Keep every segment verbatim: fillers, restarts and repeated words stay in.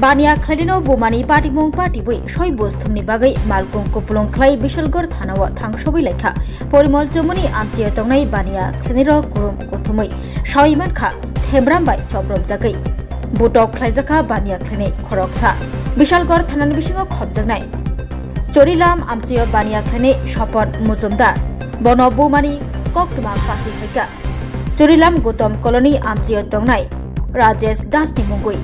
Baniya khlainino bumani patimung patibwi soi bosthumni bagwi malkhung kupulung khlai Bishalgarh thanao thangsogwi laikha. Porimol Chomoni amchaio tongnai baniya khlainairok kurum kuthumwi sawi mankha themram bai chopropjagwi. Butok khlaijakha baniya khlainai khoroksa. Bishalgarh thanani bisingo khopjaknai Chorilam amchaio baniya khlainai Sopon Mujumdar. Bono bumani koktwma pasi khaikha. Chorilam Gautam Colony amchaio tongnai Rajesh Das ni mungwi.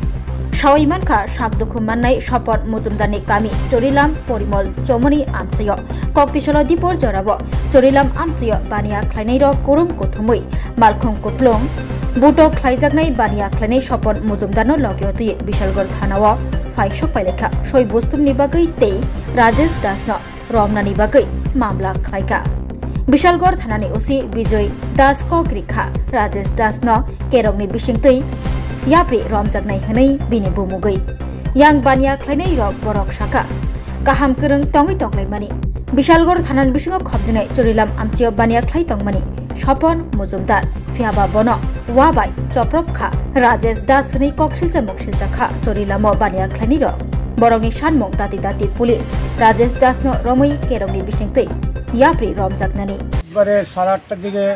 Sawi mankha sak dukhu mannai Sopon Mujumdar ni kami Chorilam Porimol Chomoni amchaio. Koktisalo dipor jorao Chorilam amchaio baniya khlainairok kurum kuthumwi malkhung kupulung butok khlaijaknai baniya khlainai Sopon Mujumdar no logio twi Bishalgarh thanao phaisok pailaikha soi bosthumni bagwi tei Rajesh Das no romnani bagwi mamla khlaikha. Bishalgarh thanani O C Bijoy Das kok rikha Rajesh Das no kerongni bisingtwi yapri romjaknai hwnwi bini bumugwi. Yang baniya khlainai rok borok sakha kaham kwrwng tongwi tonglaimani. Bishalgarh thanani bisingo khopjaknai Chorilam amchaio baniya khlai tongmani Sopon Mujumdar. Phiyaba bono wa bai choprop kha Rajesh Das hwnwi koksilsa moksilsa kha Chorilamo baniya khlainai rok. Borokni sanmung dati dati police Rajesh Das no romwi kerongni bisingtwi yapri romjaknani. এবারে সাড়ে আটটার দিকে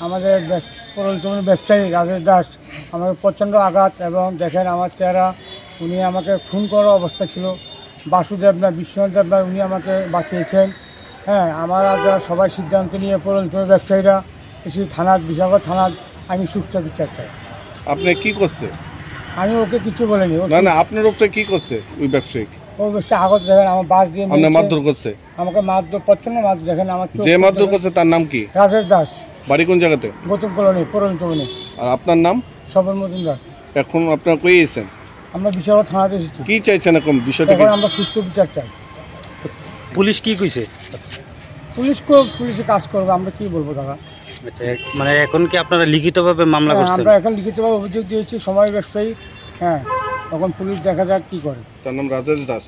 আমাদের ব্যব-, পরল চৌমুহনীর ব্যবসায়ী রাজেশ দাস আমাকে প্রচণ্ড আঘাত এবং দেখেন আমার চেহারা, উনি আমাকে খুন করার অবস্থা ছিল। বাসুদেব না বিশ্বনাথ দেব না, উনি আমাকে বাঁচিয়েছেন। হ্যাঁ, আমরা যা সবাই সিদ্ধান্ত নিয়ে পরল চৌমুহনীর ব্যবসায়ীরা এসে থানার, বিশালগড় থানার আমি সুষ্ঠু বিচার চাই। আপনি কি করছে? আমি ওকে কিছু বলিনি। ও না, না, আপনার উপরে কি করছে ওই ব্যবসায়ী? ও ব্যবসায়ী আগত দেখেন আমার বাঁশ দিয়ে আপনার মেরেছে। মারধর করছে? আমাকে মারধর, প্রচণ্ড মারধর। দেখেন আমার চোখ যে মারধর দেখেন। করছে তার নাম কি? রাজেশ দাস। বাড়ি কোন জায়গাতে? গৌতম কলোনি, পরল চৌমুহনী। আর আপনার নাম? স্বপন মজুমদার। এখন আপনারা কই আছেন? আমরা বিশালগড় থানাতে এসেছি। কি চাইছেন এখন বিষয়টা কি? এখন আমরা সুষ্ঠু বিচার চাই। পুলিশ কি কইছে? পুলিশ কো-, পুলিশে কাজ করবে, আমরা কি বলবো দাদা? আচ্ছা, এক-, মানে এখন কি আপনারা লিখিতভাবে মামলা হ্যাঁ, করছেন? আমরা এখন লিখিতভাবে অভিযোগ দিয়েছি সময় ব্যবসায়ী। হ্যাঁ, এখন পুলিশ দেখা যাক কি করে। তার নাম রাজেশ দাস।